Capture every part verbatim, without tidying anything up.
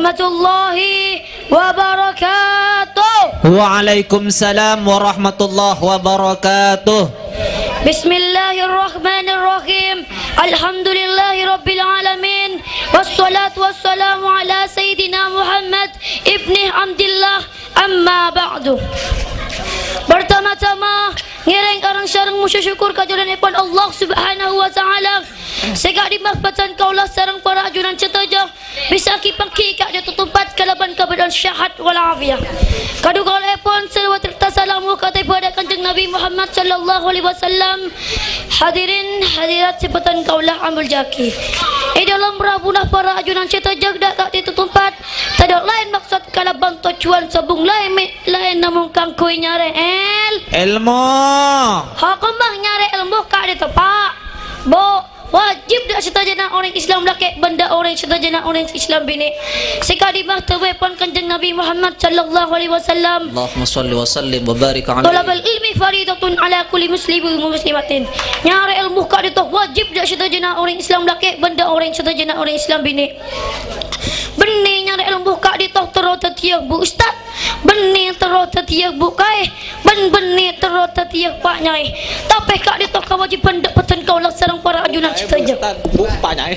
warahmatullahi wabarakatuh. Waalaikumsalam warahmatullahi wabarakatuh. Bismillahirrahmanirrahim. Alhamdulillahirabbil alamin. Wassalatu wassalamu ala sayyidina Muhammad ibni Abdillah. Amma ba'du. Partama-tama, ngèrèng areng-sareng moso sokkor ka Jhunjhunganèpon Allah Subhanahu wa Ta'ala, sè ka'dimma bhâdhân kaulâ sareng para ajunan sadhâjâ bisa ghi-pangghi ka'dinto tempat kalabân kabâdâ'ân sehat wal afiat. Kadhu kaulâèpon salawat sarta salam moghâ tèbâ dâ' Kanjeng Nabi Muhammad sallallahu alaihi wasallam. Hadirin hadirat sè bhâdhân kaulâ amoljâ'aghi. È dhâlem rabuna para ajunan sadhâjâ dâ' ka'dinto tempat, tadâ' laèn maksod kalabân tojjhuwân sobung laèn mè' laèn namong kaangghuy nyarè èl-, èlmo. Hokomma nyarè èlmo ka'dinto, Pa', Bu', wajib dâ' sadhâjâna orèng Islam lakè' bân dâ' orèng sadhâjâna orèng Islam binè'. Sè ka'dimma dhâbuèpon Kanjeng Nabi Muhammad sallallahu alaihi wasallam, Allahumma shalli wa sallim wa barik alaihi. Thalabul ilmi faridatun ala kulli muslimin wa muslimatin. Nyarè èlmo ka'dinto wajib dâ' sadhâjâna orèng Islam lakè' bân dâ' orèng sadhâjâna orèng Islam binè'. Bânnè nyarè èlmo ka'dinto terro dhâddhiyâ bu ustad, bânnè terro dhâddhiyâ bu kaè, bân bânnè terro dhâddhiyâ pa' nyaè. Tapè ka'dinto kawâjibhân dâ' bhâdhân kaulâ sareng para ajunan sadhâjâ. Ustad, bu, pa' nyaè.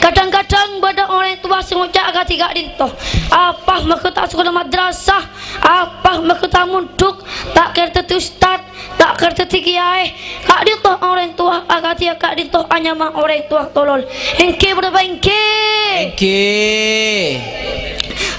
Kadhâng-kadhâng bâdâ orèng towa sè ngoca' akadhi ka'dinto, "Apa makkè ta' sakola madrasah? Apa makkè ta' mondhuk? Ta' kèra dhâddhi ustad, ta' kèra dhâddhi kèyaè." Ka'dinto orèng towa akadhiyâ ka'dinto anyama orèng towa tolol. Èngghi ponapa èngghi? Èngghi.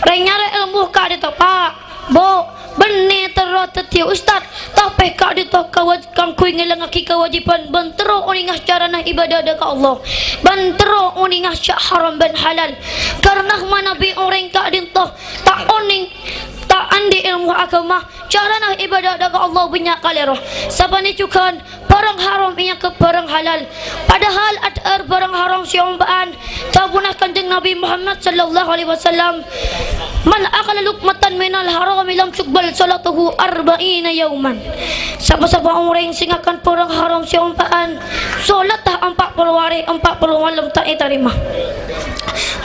Rèng nyarè èlmo ka'dinto, Pa', Bu', bânnè terro dhâddhiyâ ustad, tapè ka'dinto kawâj-, kaangghuy ngèlangngaghi kawâjibhân bân terro onènga carana ibâdâ dâ' ka Allah, bân terro onènga sè haram bân halal. Karna manabi orèng ka'dinto ta' onèng, ta' andi' èlmo aghâma, carana ibâdâ dâ' ka Allah bânnya' kalèro. Sapanè jhughân bhârâng haram èangghep bhârâng halal, padahal adhâ'âr bhârâng haram sè ompa'an. Dhâbuna Kanjeng Nabi Muhammad sallallahu alaihi wasallam, "Man akala luqmatan minal harami lam tuqbal shalatuhu arba'ina yauman." Pa-sapa orèng sè ngakan bhârâng haram sè ompa'an, sholatta empa' polo arè, empa' polo malem ta' ètarèma.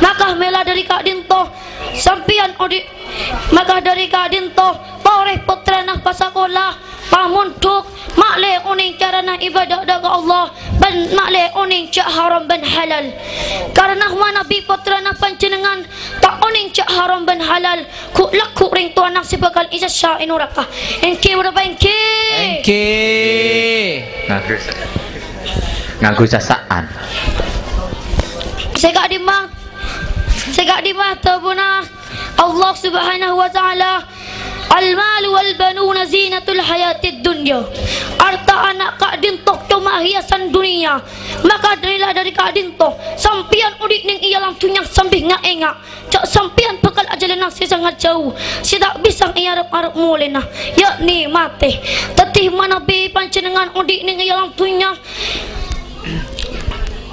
Maka mèla dâri ka'dinto, sampèyan odi', maka dâri ka'dinto, torè pottrana pasakola, pamondhuk, ma'lè onèng carana ibâdâ dâ' ka Allah, bân ma'lè onèng jhâ' haram bân halal. Karna manabi pottrana panjhennengngan ta' onèng jhâ' haram bân halal, ghu'-lagghu' rèng towana sè bhâkal èsèksa è naraka. Èngghi ponapa èngghi? Èngghi. Nah, nganggo sasa'an. Sè ka'dimma, sè ka'dimma dhâbuna Allah Subhanahu wa Ta'ala, "Al-malu wal banuna zinatul hayatid dunya." Arta ana' ka'dinto coma hiasan dhunnya. Maka dâri la dâri ka'dinto, sampèyan odi' nèng è alam dhunnya sambi nga'-ènga', jhâ' sampèyan bhâkal ajhâlâna sè sangat jhâu, sè ta' bisa èarep-arep molèna, yakni matè. Dhâddhi manabi panjhennengngan odi' nèng è alam dhunnya,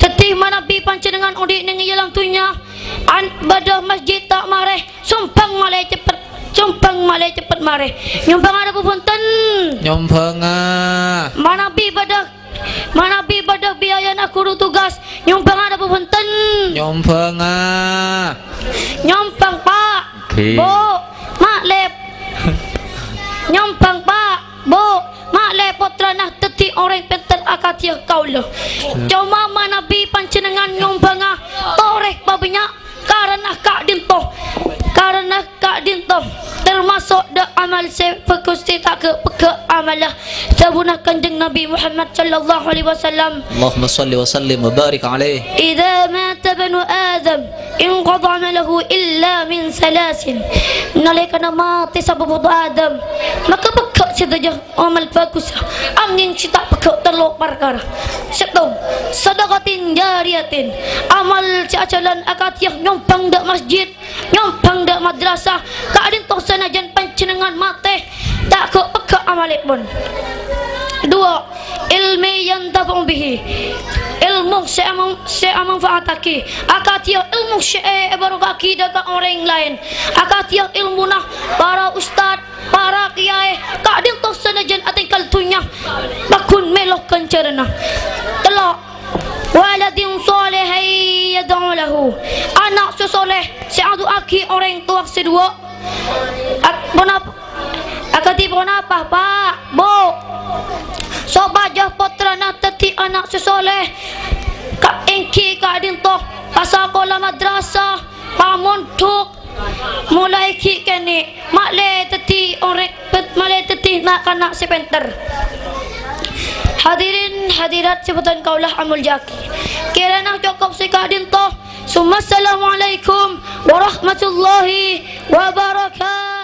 dhâddhi manabi panjhennengngan odi' nèng è alam dhunnya, an-, bâdâ masjid ta' marè, sombhâng malè ceppet, sombhâng malè ceppet marè. Nyombhângnga napa bhunten? Nyombhângnga. Manabi bâdâ, manabi bâdâ biayana ghuru tugas, nyombhângnga napa bhunten? Nyombhângnga. Nyombhâng, Pa'. Ngghi. Bu', ma'lè. Nyombhâng, Pa', Bu', ma'lè pottrana dhâddhi orèng pènter akadhiyâ kaulâ. Coma manabi panjhennengngan nyombhângnga torè pabânnya', karana ka'dinto, karana ka'dinto tamaso' dâ' amal sè bhâghus sè ta' ghâ'-pegghâ' amalla. Dhâbuna Kanjeng Nabi Muhammad sallallahu alaihi wasallam, Allahumma shalli wa sallim wa barik alaihi. "Idza mata ibnu Adam inqata'a amaluhu illa min salasin." Nalèkana matè sabâ' bhâto Adam, maka pegghâ' sadhâjâ amal bhâghus, angèng sè ta' pegghâ' tello' parkara. Sèttong, shadaqatin jariyatin, amal sè ajhâlân akadhiyâ nyombhâng dâ' masjid, nyombhâng dâ' madrasah, ka'dinto sanajjân panjhennengngan matè, ta' ghâ'-pegghâ' amallèpon. Duwâ', ilmi yuntafa'u bihi, èlmo sè amang-, sè amanfaataghi, akadhiyâ èlmo sè è-, èbhâroka'aghi dâ' ka orèng laèn, akadhiyâ èlmona para ustad, para kèyaè, ka'dinto sanajjân atèngghâl dhunnya, pagghun mèlo ghânjhârânna. Tello', waladin shalihin yad'u Ana' sè soleh sè adu'aaghi orèng towa sè duwâ'. Ak-, ponap-, akadhi ponapa, Pa', Bu'? Sopajâ pottrana dhâddhi ana' sè soleh, ka-, èngghi ka'dinto pasakola madrasah, pamondhuk, molaè ghi' kènè', ma'lè dhâddhi orèng, ma'lè dhâddhi na'-kana' sè pènter. Hadirin hadirat sè bhâdhân kaulâ amoljâ'aghi. Kèrana cokop sè ka'dinto. Summa assalamualaikum warahmatullahi wabarakatuh.